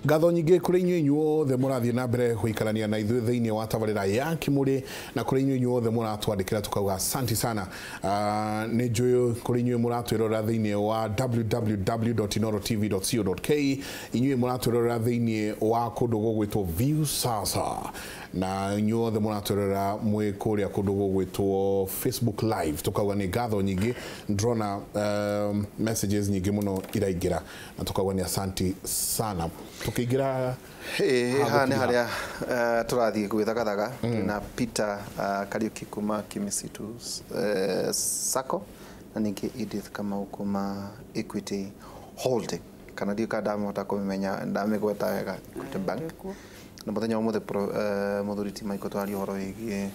Ngatho nyingĩ kũrĩ inyuĩ inyuothe mũrathiĩ na mbere gũikarania na ithuĩ thĩinĩ wa tabarĩra ya Kĩmũrĩ, na kũrĩ inyuĩ inyuothe mũratwandĩkĩra tukauga asanti sana. Nĩ njũĩ kũrĩ inyuĩ mũratwĩrorera thĩinĩ wa www.inorotv.co.ke, inyuĩ mũratwĩrorera thĩinĩ wa kũndũ gũgwĩtwo Viusasa, na inyuothe mũratwĩrorera mwĩ kũrĩa kũndũ gũgwĩtwo Facebook Live, tukauga nĩ ngatho nyingĩ. Ndĩrona messages nyingĩ mũno iraingĩra, na tukauga nĩ asanti sana. Tukĩingĩra haha nĩ harĩa tũrathiĩ gwĩthagathaga na Peter Kariuki kuma Kimisitu Sacco, na ningĩ Edith Kamau kuma Equity Holding, kana ndiũ kana ndamũhota kũmĩmenya ndamĩgweta wega, Equity Bank. Na mũthenya wa ũmũthĩ mũthuri ti Michael twaria ũhoro wĩgiĩ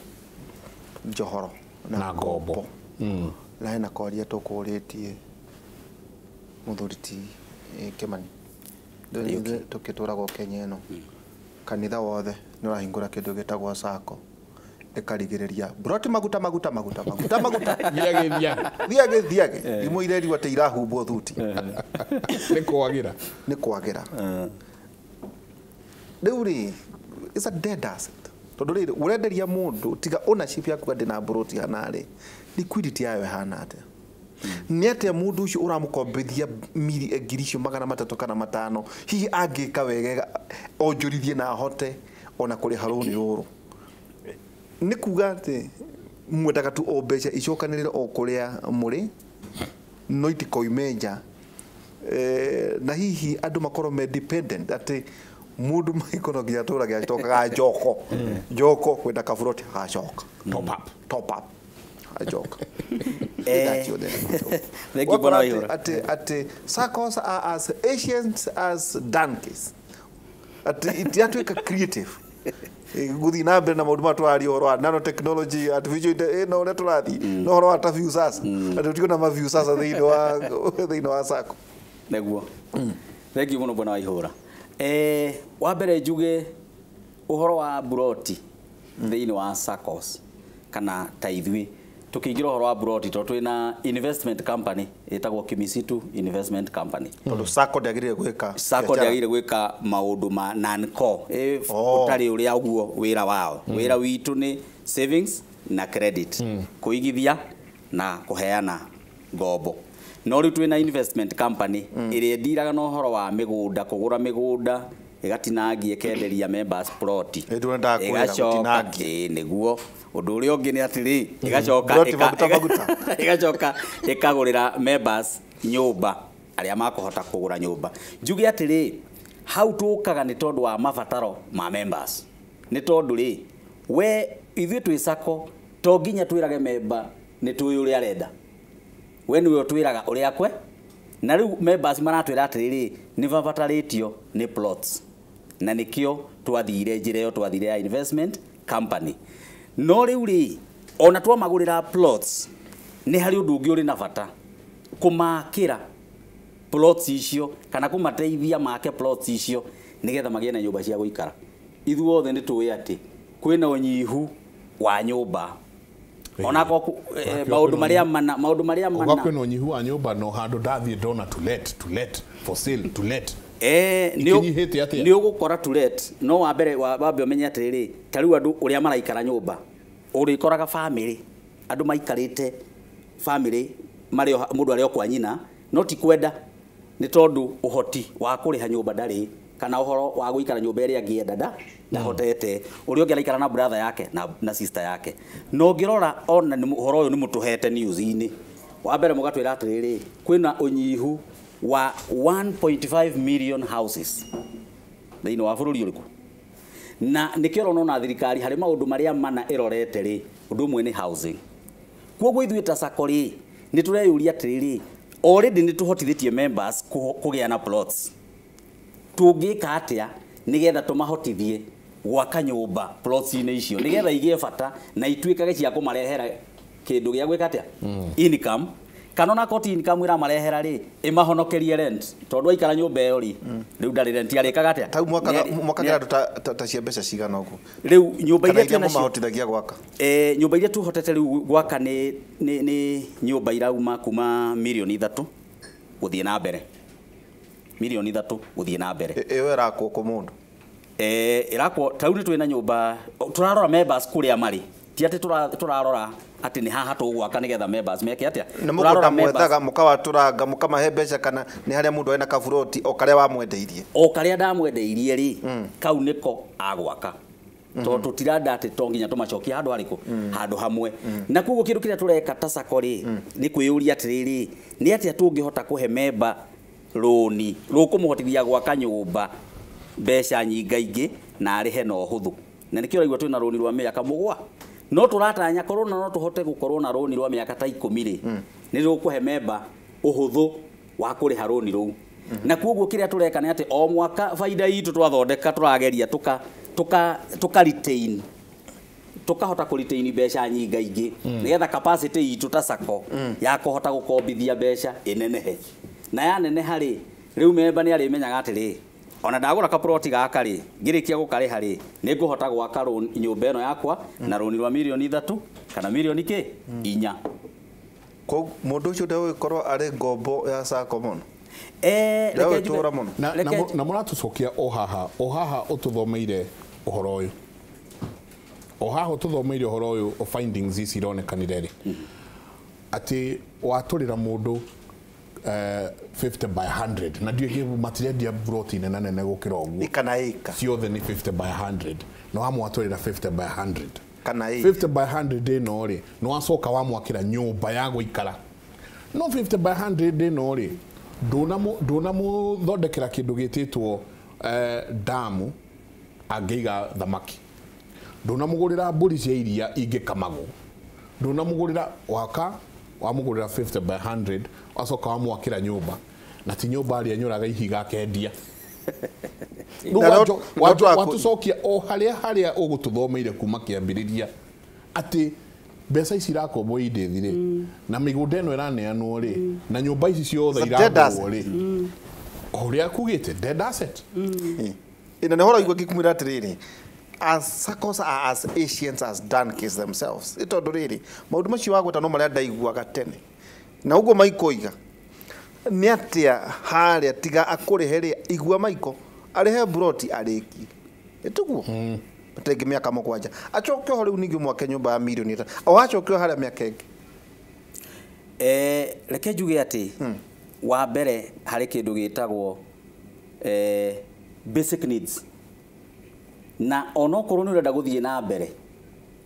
njohoro na ngombo. Na hena koria tũkũrĩtie mũthuri ti Kimani. Tũkĩtũragwo Kenya ĩno, kanitha wothe nĩ ũrahingũra kĩndũ gĩtagwo sacco, ĩkarigĩrĩria broti maguta maguta maguta maguta maguta. Thiage. Thiage thiage, imwe irerirwo atĩ irahumbwo thuti. Nĩ kwagĩra. Nĩ kwagĩra. Rĩu rĩ, it's a dead asset, tondũ rĩrĩ ũrenderia mũndũ tiga ownership yaku atĩ na broti hana rĩ, liquidity yayo ĩhana atĩa? Nĩ atĩa mũndũ ũcio ũramũkombithia ngiri icio 300 kana 500 hihi angĩka wega onjorithie na ahote ona kũrĩha rũni rũrũ? Nĩ kuga atĩ mwendaga tu o mbeca icokanĩrĩre o kũrĩa mũrĩ, no itikoime nja, na hihi andũ makorwo me dependent atĩ mũndũ maikono nginya atũrage acokaga njoko njoko kwenda kaburoti agacoka top up. Top up ajoka. Thank you, Bwana Waihura. Atĩ SACCOs are as ancient as donkeys, atĩ itiatuĩka creative gũthiĩ na mbere na maũndũ maya tũraria ũhoro wa nanotechnology, artificial no ũrĩa tũrathiĩ no ũhoro wa ta Viusasa, atĩ tũtikona ma Viusasa thĩinĩ wa SACCO. Nĩguo, thank you mũno, Bwana Waihura. Wa mbere njuge ũhoro wa buroti thĩinĩ wa SACCOs, kana ta ithuĩ tũkĩingĩra ũhoro wa buroti tondũ twĩna investment company ĩtagwo Kimisitu Investment Company. Tondũ SACCO ndĩagĩrĩire gwĩka SACCO biacara. Ndĩagĩrĩire gwĩka maũndũ ma non-core. Oh. Ũtarĩ ũrĩa ũguo wĩra wao. Wĩra witũ nĩ savings na credit, kũigithia na kũheana ngombo. No rĩu twĩna investment company ĩrĩa ĩndiraga na ũhoro wa mĩgũnda, kũgũra mĩgũnda, ĩgatinangia, ĩkenderia members plot. Ĩ, ndĩrendaga kwĩra Ĩgacoka gũtinangia. Ĩ, nĩguo. Ũndũ ũrĩa ũngĩ nĩ atĩrĩ, ĩgacoka Ploti maguta maguta. ĩgacoka ĩkagũrĩra members nyũmba, arĩa makũhota kũgũra nyũmba. Njuge atĩrĩ, hau tũkaga nĩ tondũ wa mabataro ma members, nĩ tondũ rĩ, we ithuĩ twĩ SACCO to nginya twĩrage member nĩ tũĩ ũrĩa arenda. We nĩwe ũtwĩraga ũrĩa kwe, na rĩu members maratwĩra atĩrĩrĩ, nĩ mabatarĩtio nĩ plots, na nĩkĩo twathire njĩra ĩyo twathire ya investment company. No rĩu rĩ, ona twamagũrĩra plots, nĩ harĩ ũndũ ũngĩ ũrĩ na bata, kũmakĩra plots icio kana kũmateithia make plots icio nĩgetha magĩe na nyũmba cia gũikara. Ithuothe nĩ tũĩ atĩ kwĩna ũnyihu wa nyũmba, ona maũndũ marĩa mana, maũndũ marĩa Uga mana. Kwĩna ũnyihu wa nyũmba, no handũ ndathiĩ ndona to let, to let, for sale, to let. Ikinyihĩte atĩa? Nĩ ũgũkora to let, no wa mbere wambe ũmenye atĩrĩrĩ, ta rĩu andũ ũrĩa maraikara nyũmba, ũrĩkoraga famĩlĩ, andũ maikarĩte famĩlĩ marĩ mũndũ arĩ o kwa nyina, no ti kwenda, nĩ tondũ ũhoti wa kũrĩha nyũmba ndarĩ, kana ũhoro wa gũikara nyũmba ĩrĩa angĩenda ndahotete. Ũrĩa ũngĩ araikara na brother yake na sister yake. Na ũngĩrora ona ũhoro ũyũ nĩ mũtũhete news-inĩ, wa mbere mũgatwĩra atĩrĩrĩ, kwĩna ũnyihu wa 1.5 million houses thĩinĩ wa bũrũri ũrĩkũ, na nĩkĩo ũrona ona thirikari harĩ maũndũ marĩa mana ĩrorete rĩ, ũndũ ũmwe nĩ housing. Koguo ithuĩ ta SACCO rĩ, nĩ tũreyũria atĩrĩrĩ, already nĩ tũhotithĩtie members kũgĩa na plots, tũngĩka atĩa nĩgetha tũmahotithie gwaka nyũmba plots-inĩ icio, nĩgetha igĩe bata na ituĩkage cia kũmarehera kĩndũ gĩa gwĩka atĩa, income, kana ona koti income ĩramarehera rĩ, ĩmahonokerie rent, tondũ aikara nyũmba ĩyo rĩ, rĩu ndarĩ rent arĩkaga atĩa. Tau mwakagĩra andũ ta cia mbeca cigana ũguo? Rĩu nyũmba Kana iria iria twĩnacio mũmahotithagia gwaka? Nyũmba iria tũhotete rĩu gwaka nĩ nyũmba irauma kuma 3 mirioni gũthiĩ na mbere. Milioni 3 guthie na mbere. Iyo ĩrakwo kũ mũndũ? Ĩrakwo ta rĩu nĩ twĩ na nyũmba tũrarora members kũrĩa marĩ, ti atĩ tũrarora atĩ nĩ haha tũgwaka nĩgetha members meke atĩa. Nĩ mũgũnda mwethaga mũkawatũranga mũkamahe mbeca, kana nĩ harĩa mũndũ ena kaburoti o karĩa wamwendeirie? O karĩa ndamwendeirie rĩ, kau nĩko agwaka, tondũ tũtiranda atĩ to nginya tũmacokie handũ harĩkũ, handũ hamwe. Na koguo kĩndũ kĩrĩa tũreka ta SACCO rĩ, nĩ kwĩyũria atĩrĩrĩ, nĩ atĩa tũngĩhota kũhe memba rũni rũkũmũhotithia gwaka nyũmba mbeca nyingaingĩ na arĩhe na ũhũthũ. Na nĩkĩo ũraigua twĩna rũni rwa mĩaka 7, no tũratanya korwo no tũhote gũkorwo na rũni rwa mĩaka ta 10 rĩ, nĩ rũkũhe memba ũhũthũ wa kũrĩha rũni rũu. Na koguo kĩrĩa tũreka nĩ atĩ o mwaka baida itũ twathondeka tũrageria tuka retain, tukahota kũ retain mbeca nyingaingĩ nĩgetha capacity itũ ta SACCO ya kũhota gũkombithia mbeca ĩnenehe. Na yaneneha rĩ, rĩu memba nĩ arĩmenyaga atĩrĩ, ona ndagũra kaproti gaka rĩ, ngĩrĩkia gũkarĩha rĩ, nĩ ngũhota gwaka nyũmba ĩno yakwa na rũni rwa milioni 3 kana milioni kĩ 4. Koguo mũndũ ũcio ndegũgĩkorwo arĩ ngombo ya SACCO mũno? Ndegũtũra mũno. Na mũratũcokia o haha, o haha ũtũthomeire ũhoro ũyũ, o haha ũtũthomeire ũhoro ũyũ o findings ici ironekanire rĩ, atĩ watũrĩra mũndũ 50 by 100 na ndiũ matirendia broti nene nene gũkĩra ũguo, kana ĩka ciothe nĩ 50 by 100, na wamwatũrĩra 50 by 100 kana ĩka 50 by 100 ĩno rĩ, nĩ wacoka wamwakĩra nyũmba ya gũikara. No 50 by 100 ĩno rĩ, ndũnamũthondekera kĩndũ gĩtĩtwo damu angĩiga thamaki, ndũnamũgũrĩra mbũri cia iria ingĩkamagwo, ndũnamũgũrĩra waka wamũgũrĩra 50 by 100 wacoka wamwakĩra nyũmba, na ti nyũmba arĩa nyũraga ihiga akendia. Watũcokia o harĩa harĩa ũgũtũthomeire kuma kĩambĩrĩria atĩ mbeca ici irakombwo indĩthi rĩ, na mĩgũnda ĩno ĩraneanwo rĩ, na nyũmba ici ciothe iragũrwo rĩ, o ũrĩa kugĩte dead asset. Ĩna nĩ horo igua ngĩkumwĩra atĩrĩrĩ, as SACCOs are as ancient as donkeys themselves. Ĩtondũ rĩrĩ, maũndũ macio wagweta no marĩa ndaiguaga tene, na ũguo maikoiga nĩ atĩa harĩa tiga akũrĩhe rĩ, igua maiko arĩhe broti arĩkie, ĩtiguo tengĩ mĩaka 7 acoke ho rĩu ningĩ mwake nyũmba ya milioni 3 o acoke ho harĩa mĩaka ĩngĩ. Reke njuge atĩ wa mbere harĩ kĩndũ gĩtagwo basic needs, na onokorwo nĩ ũrenda gũthiĩ na mbere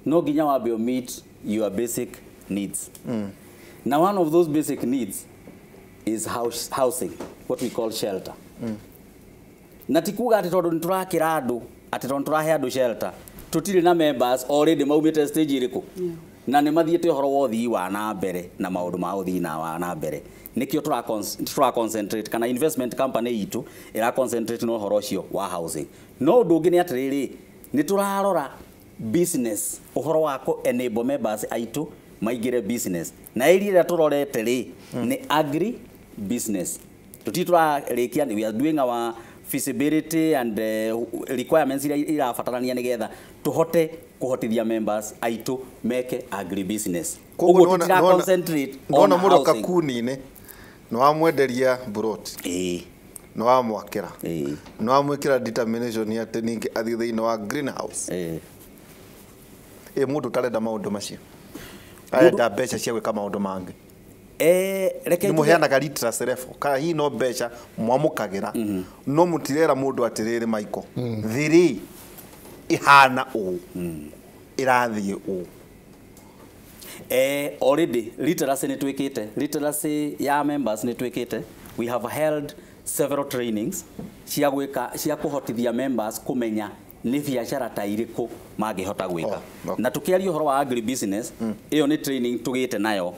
no nginya wambe meet your basic needs. Na one of those basic needs is housing, what we call shelter. Na ti kuga atĩ tondũ nĩ tũrakĩra andũ, atĩ tondũ tũrahe andũ shelter, tũtirĩ na members already maumĩte stage ĩrĩkũ, na nĩ mathiĩte ũhoro wa ũthii wa na mbere na maũndũ ma ũthii wa na mbere. Nĩkĩo tũra concentrate, kana investment company itũ ĩra concentrate na ũhoro ũcio wa housing. No ũndũ ũngĩ nĩ atĩrĩrĩ, nĩ tũrarora business, ũhoro wa kũ enable members aitũ maingĩre business. Na area ĩrĩa tũrorete rĩ, nĩ agri business. Tũtirĩ tũrarĩkia, we are doing our feasibility and requirements iria irabatarania nĩgetha tũhote kũhotithia members aitũ meke agri business. Ũguo tũtira concentrate on housing. Nona mũndũ kakuni-inĩ nĩ wamwenderia broti, nĩ wamwakĩra, nĩ wamwĩkĩra determination atĩ ningĩ athiĩ thĩinĩ wa greenhouse. Ĩ mũndũ ũtarenda maũndũ macio, arenda mbeca cia gwĩka maũndũ mangĩ, reke nĩ mũheanaga literacy level, kana hihi no mbeca mwamũkagĩra, no mũtirera mũndũ atĩrĩrĩ maiko thiri ihana ũũ, ĩrathiĩ ũũ. Already literacy nĩ twĩkĩte, literacy ya members nĩ twĩkĩte. We have held several trainings cia gwĩka, cia kũhotithia members kũmenya nĩ biacara ta irĩkũ mangĩhota gwĩka. Na tũkĩaria ũhoro wa agri business, ĩyo nĩ training tũgĩte nayo,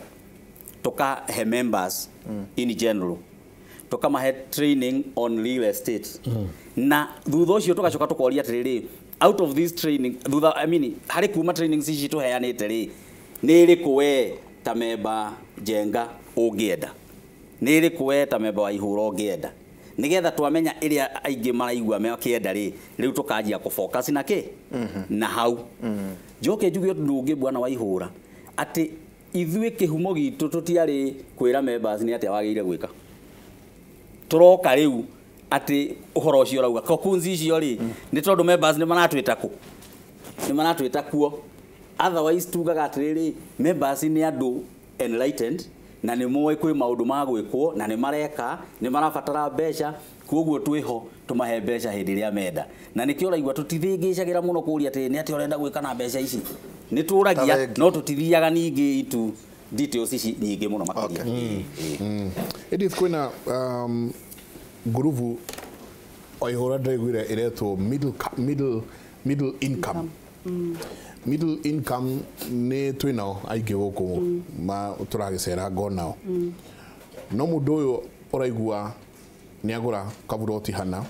tukahe members in general, tukamahe training on real estate. Na thutha ũcio tugacoka tukoria atĩrĩrĩ, out of this training, thutha I mean harĩ kuma trainings ici tũheanĩte rĩ, nĩ ĩrĩkũ we ta memba Njenga ũngĩenda, nĩ ĩrĩkũ we ta memba wa Ihũra ũngĩenda, nĩgetha twamenya ĩrĩa aingĩ maraigua makĩenda rĩ, rĩu tũkanjia kũ focus na kĩ na hau. Njoke njuge ũndũ ũngĩ bwana wa Ihũra, atĩ ithuĩ kĩhumo gitũ tũtiarĩ kwĩra members nĩ atĩa wagĩrĩire gwĩka. Tũroka rĩu atĩ ũhoro ũcio ũrauga kokunzi icio rĩ nĩ tondũ members nĩ maratwĩta kũ nĩ maratwĩta kuo. Otherwise tugaga atĩrĩrĩ, members nĩ andũ enlightened na nĩ moĩ kwĩ maũndũ ma gwĩkwo na nĩ mareka, nĩ marabatara mbeca, koguo twĩho tũmahe mbeca hĩndĩ ĩrĩa menda. Na nĩkĩo ũraigua tũtithĩngĩcagĩra mũno kũũria atĩrĩ, nĩ atĩa ũrenda gwĩka na mbeca ici. Nĩ tũragia no tũtithiaga ningĩ itu details ici nyingĩ mũno makĩria. Edith, kwĩna ngurubu o ihũra ndĩraiguire ĩretwo middle income. Middle income nĩ twĩnao aingĩ gũkũ tũragĩcera ngonao. No mũndũ ũyũ ũraigua nĩ agũra kaburoti hana,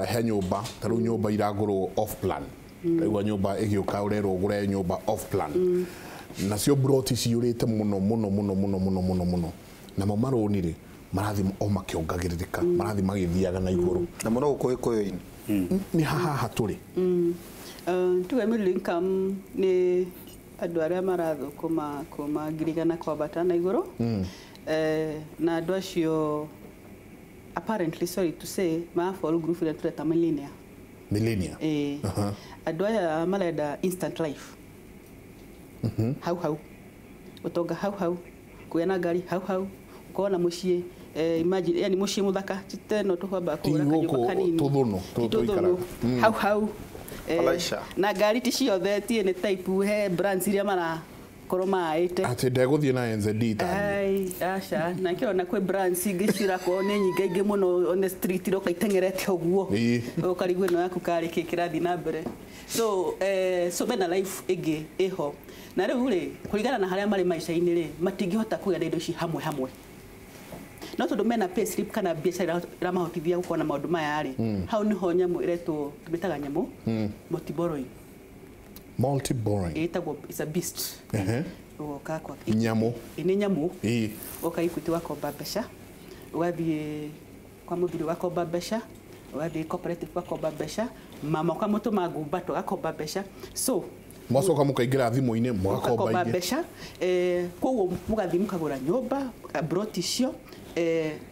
he nyũmba, ta rĩu nyũmba iragũrwo off plan. Ũraigua nyũmba ĩgĩũka ũrerwo ũgũre nyũmba off plan. Nacio buroti ciyũrĩte mũno mũno mũno mũno mũno mũno mũno. Namo marũni rĩ marathiĩ o makĩongagĩrĩrĩka, marathiĩ magĩthiaga na igũrũ. Na mũno gũkũ Gĩkũyũ-inĩ. Nĩ haha tũrĩ. Tuge middle income nĩ andũ arĩa marathũkũma kuma 1,000 kwambata na igũrũ. Na andũ acio apparently, sorry to say, ma fall group ĩrĩa tũreta millennial. Millennial. Andũ aya marenda instant life. Hau hau. Ũtonga hau hau. Kũgĩa na ngari hau hau. Gũkorwo na mũciĩ, imagine, yani mũciĩ mũthaka, ti ta ĩno tũkwamba kũgũra kanyũmba kanini. Tũthũnũ, tũikaraga. Hau hau. Na ngari ti ciothe, ti any type, he brands iria marakorwo maete. Atĩ ndegũthiĩ na NZD ta. Ai, aca, na kĩrona kwĩ brands ingĩ cirakorwo nĩ nyingĩ ingĩ mũno on the street iroka iteng'erete ũguo. Ũkarigwo ĩno yaku karĩ kĩ kĩrathiĩ na mbere. So, so mena life ĩngĩ ĩho. Na rĩu rĩ, kũringana na harĩa marĩ maica-inĩ rĩ, matingĩhota kũgĩa na indo ici hamwe hamwe. No tondũ mena pay slip kana biacara iramahotithia gũkorwo na maũndũ maya rĩ, hau nĩho nyamũ ĩretwo, tũmĩtaga nyamũ, multi borrowing. Multi borrowing. Ĩtagwo, it's a beast. Ũgoka kwa nyamũ. Nĩ nyamũ. Ũgoka Equity wakomba mbeca, ũgathiĩ kwa mũthuri ũgakomba mbeca, ũgathiĩ cooperative ũgakomba mbeca, mama ũkamũtũma ngumbato ũgakomba mbeca. So mwacoka mũkaingĩra thimũ-inĩ mũgakomba mbeca, koguo mũgathiĩ mũkagũra nyũmba, broti icio,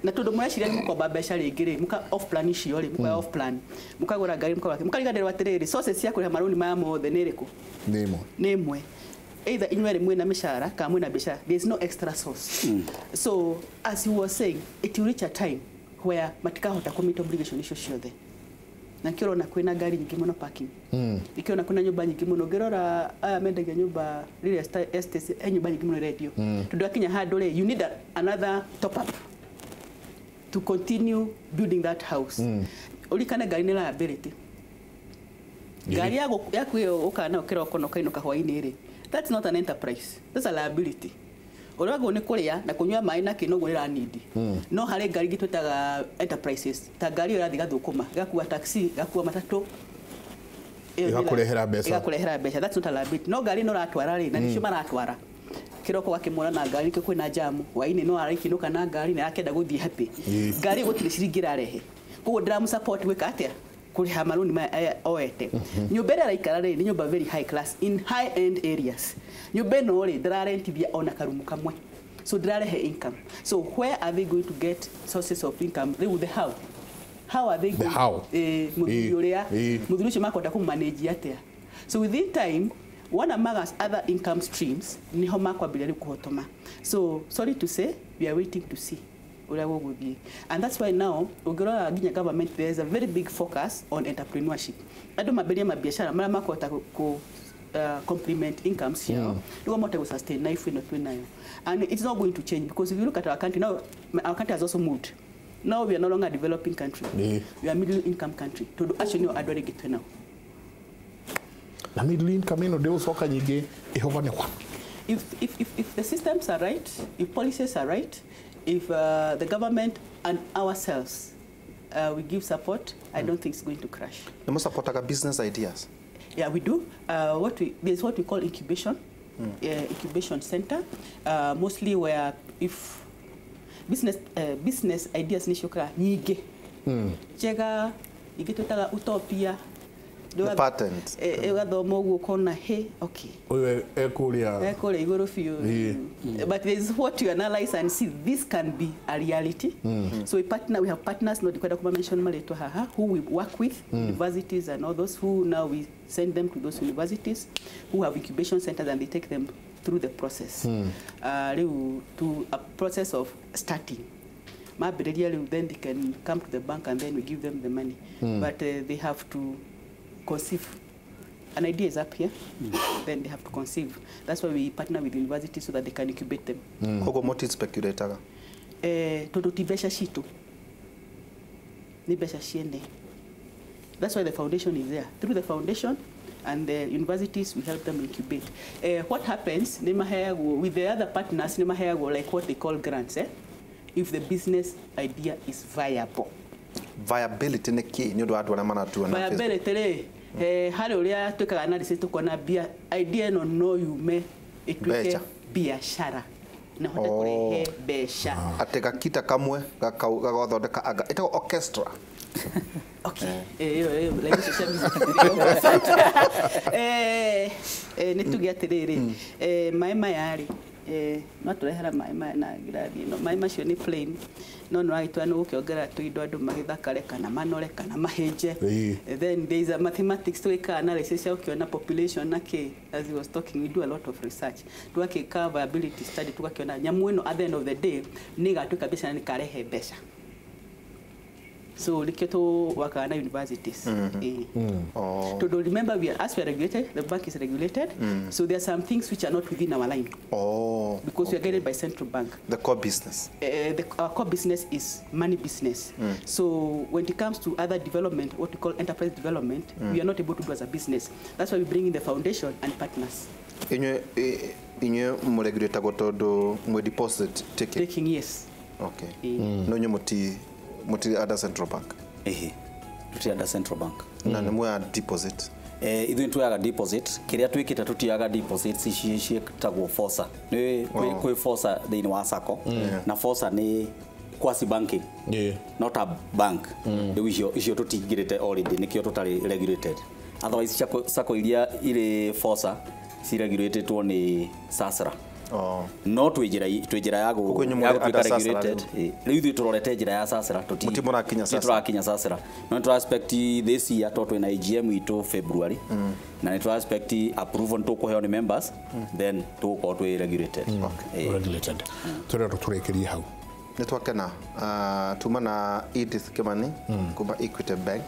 na tondũ mũreciria nĩ mũkomba mbeca rĩngĩ rĩ, mũka off plan icio rĩ, mũka off plan, mũkagũra ngari, mũkagũra, mũkariganĩrwo atĩrĩrĩ, sources cia kũrĩha marũni maya mothe nĩ ĩrĩkũ? Nĩ ĩmwe. Nĩ ĩmwe. Either inyuĩ erĩ mwĩna mĩcara kana mwĩna mbeca, there is no extra source. So as you were saying, it will reach a time where matikahota kũ meet obligation icio ciothe. Na nĩkĩo ũrona kwĩna ngari nyingĩ mũno parking. Nĩkĩo ũrona kwĩna nyũmba nyingĩ mũno. Ũngĩrora aya mendagia nyũmba real estate, he nyũmba nyingĩ mũno irendio. Tondũ akinya handũ rĩ, you need another top up to continue building that house. Ũririkane ngari nĩ liability. Ngari yaku ĩyo ũkaga nayo kĩroko na ũkainũka hwaĩ-inĩ rĩ, that's not an enterprise, that's a liability. Ũrĩa wagĩrĩirwo nĩ kũrĩa na kũnyua maĩ na kĩ noguo ĩranindi. No harĩ ngari ingĩ twĩtaga enterprises, ta ngari ĩyo ĩrathiĩ gathũkũma, ĩgakua taxi, ĩgakua matatũ, ĩgakũrehera mbeca. Ĩgakũrehera mbeca, that's not a liability. No ngari ĩno ũratwara rĩ, na nĩcio maratwara. Kĩroko gakĩmwona na ngari nĩkĩo kwĩna jamu, hwaĩ-inĩ no arakĩinũka na ngari na arakĩenda gũthiĩ happy. Ngari gũtirĩ ciringi ĩrarehe. Koguo ndĩramũ-support gwĩka atĩa? Kũrĩha marũni maya oete. Nyũmba ĩrĩa araikara rĩ, nĩ nyũmba very high class in high end areas. Nyũmba ĩno rĩ, ndĩrarentithia ona karumu kamwe. So ndĩrarehe income. So where are they going to get sources of income? Rĩu the how? How are they going? The how? Mũthuri ũrĩa, mũthuri ũcio makwenda kũmanage atĩa? So within time, one among us other income streams niho makwambĩrĩria rĩu kũhotoma. So sorry to say, we are waiting to see ũrĩa gũgũthiĩ. And that's why now ũngĩrora nginya government, there is a very big focus on entrepreneurship. Andũ mambĩrĩrie mabiacara marĩa makũhota kũ complement incomes ciao nĩguo mahote gũ sustain life ĩno twĩ nayo. And it's not going to change because if you look at our country now, our country has also moved. Now we are no longer a developing country. We are a middle income country. Tondũ acio nĩo andũ arĩa aingĩ twĩ nao. Na middle income ĩno ndĩgũcoka nyingĩ ĩhobane kwa. If the systems are right, if policies are right, if the government and ourselves we give support, I don't think it's going to crash. You must support our business ideas. Yeah, we do. There's what we call incubation, incubation center, mostly where if business ideas nishoka nyingi njega ingĩ twĩtaga utopia, The patent. Ũgathoma ũguo ũkona he okay. Ũyũ ekũrĩa ekũrĩa igũrũ biũ. But there is what you analyze and see this can be a reality. So we partner, we have partners, not kwenda kuma mention marĩtwa haha, who we work with, universities and all those who now we send them to those universities who have incubation centers and they take them through the process. Rĩu to a process of starting. Mambĩrĩria rĩu then they can come to the bank and then we give them the money. But they have to conceive. An idea is up here, then they have to conceive. That's why we partner with universities so that they can incubate them. Koguo mũti speculataga? Tondũ ti mbeca citũ, nĩ mbeca ciene. That's why the foundation is there. Through the foundation and the universities, we help them incubate. What happens, nĩ maheagwo, with the other partners, nĩ maheagwo like what they call grants, if the business idea is viable. Viability nĩ kĩ nĩ ũndũ wa andũ arĩa maratuona Facebook? Viability rĩ, harĩ ũrĩa twĩkaga analysis tũkona idea ĩno no yume ĩtuĩke biashara na hote kũrehe mbeca. Atĩ gakita kamwe gagathondeka anga ĩtagwo orchestra. Okay. Ĩyo like social music. Nĩ tuge atĩrĩrĩ, maĩ maya rĩ, no tũrehera maĩ maya na ngirathi ĩno. Maĩ macio nĩ plain, no nĩ wagĩtua nĩ gũkĩongerera tũindo andũ magĩthakare kana manore kana mahĩnje. Then there is a mathematics twĩka analysis ya ũkĩona population na kĩ. As he was talking, we do a lot of research. Tũgakĩka viability study tũgakĩona nyamũ ĩno at the end of the day nĩ ĩgatuĩka mbeca na nĩ ĩkarehe mbeca. So nĩkĩo tũwakaga na universities. Tondũ remember we are, as we are regulated, the bank is regulated, so there are some things which are not within our line. Because we are guided by central bank. The core business. Our core business is money business. So when it comes to other development, what we call enterprise development, we are not able to do as a business. That's why we bring in the foundation and partners. Inyuĩ mũregulatagwo tondũ mwĩ deposit taking? Taking, yes. Okay. No inyuĩ mũtirĩ under central bank? Ĩhĩ, tũtirĩ under central bank. Na nĩ muoya deposit? Ithuĩ nĩ tuoyaga deposit. Kĩrĩa twĩkĩte tũtioyaga deposit ici ciĩtagwo FOSA. Nĩ kwĩ FOSA thĩinĩ wa SACCO, na FOSA nĩ quasi banking, not a bank. Rĩu icio tũtingĩrĩte already, nĩkĩo tũtarĩ regulated. Otherwise SACCO iria irĩ FOSA ciregulatĩtwo nĩ SASRA. No twĩ njĩra ya gũtuĩka regulated. Rĩu ithuĩ tũrorete njĩra ya SASRA, tũtirakinya SASRA. No nĩ tũra expect this year tondũ twĩna AGM itũ February, na nĩ tũra expect approval tũkũheo nĩ members, then tũgũkorwo twĩ regulated. Regulated. Tũrĩa tũrĩkĩrie hau. Nĩ twakena tuma na Edith Kimani kuma Equity Bank.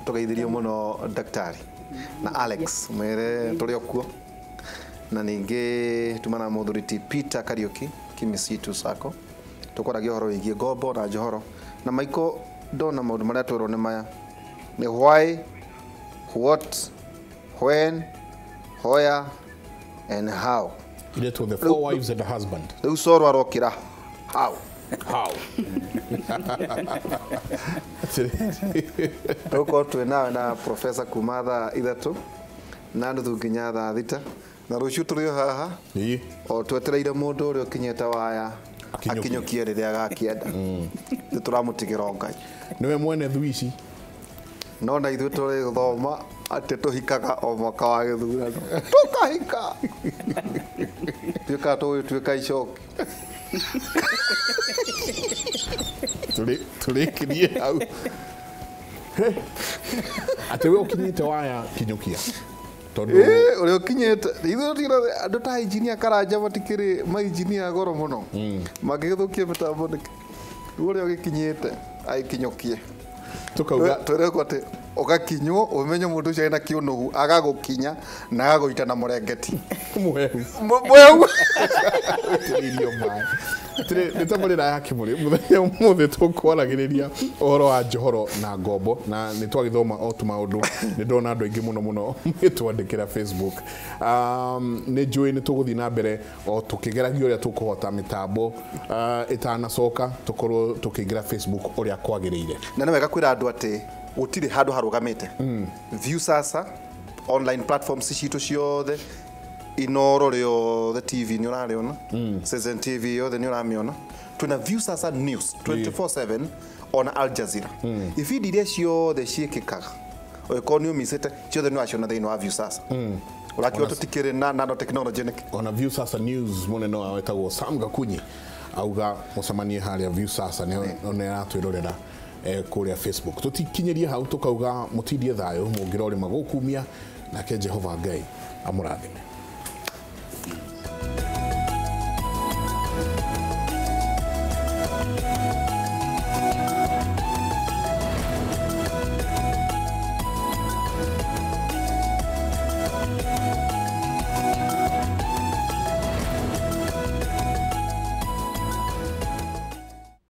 Tũgeithirio mũno daktari na Alex mwĩre tũrĩ o kuo. Na ningĩ tuma na mũthuri ti Peter Kariuki Kimisitu Sacco. Tũkwaragia ũhoro wĩgiĩ ngombo na njohoro. Na Michael ndona maũndũ marĩa twerwo nĩ maya. Nĩ why, what, when, where and how. Iretwo the four wives and a husband. Rĩu Coro arokĩra how. How? Tũgũkorwo twĩ nawe na professor kuma thaa 3 na nuthu nginya thaa 6. Na rũciũ tũrĩ o haha o twetereire mũndũ ũrĩa ũkinyĩte waya akinyũkie rĩrĩa agakĩenda. Nĩ tũramũtigĩra o Ngai. Nĩwe mwene thu ici. No na ithuĩ tũrĩ gũthoma atĩ tũhikaga o mwaka wa gĩthurano. Tũkahika. Tuĩkaga tũgĩtuĩka icoki. Tũrĩkĩrie hau. Atĩ we ũkinyĩte waya kinyũkia. Ũrĩa ũkinyĩte ithuĩ andũ ta engineer Karanja matikĩrĩ ma engineer goro mũno. Mangĩgĩthũkia mĩtambo nĩkĩ? Rĩu ũrĩa ũgĩkinyĩte agĩkinyũkie. Tũkauga tũrekwo atĩ ũgakinywo ũmenye mũndũ ũcio ena kĩũnũhu agagũkinya na agagũita na mũrengeti. Mũhehu. Mũhehu. Ũitĩrĩirio maĩ. Nĩ ta mũrĩra ya kĩmũrĩ mũthenya ũmũthĩ tũkwaragĩrĩria ũhoro wa njohoro na ngombo na nĩ twagĩthoma o tu maũndũ. Nĩ ndona andũ aingĩ mũno mũno magĩtwandĩkĩra Facebook. Nĩ njũĩ nĩ tũgũthiĩ na mbere o tũkĩgeragia ũrĩa tũkũhota mĩtambo ĩtanacoka tũkorwo tũkĩingĩra Facebook ũrĩa kwagĩrĩire. Na nĩ wega kwĩra andũ atĩ gũtirĩ handũ harũgamĩte. Viusasa online platforms citũ ciothe, Inoro rĩothe TV nĩ ũrarĩona, Citizen TV yothe nĩ ũramĩona. Twĩna Viusasa News 24/7 ona Al Jazeera. Ibindi iria ciothe ciĩkĩkaga Ũngĩkorwo nĩ ũmicĩte ciothe nĩ waciona thĩinĩ wa Viusasa. Ũrakiuga tũtikĩrĩ na nano technology nĩkĩ? Ona Viusasa News munene wao wetagwo Sam Gakunyi auga mucemanie haria Viusasa nĩ aratwĩrorera kũrĩa Facebook. Tũtikinyerie hau, tũkauga mũtindie thayũ, mũngĩrorĩma gũkumia nake Jehova Ngai amũrathime.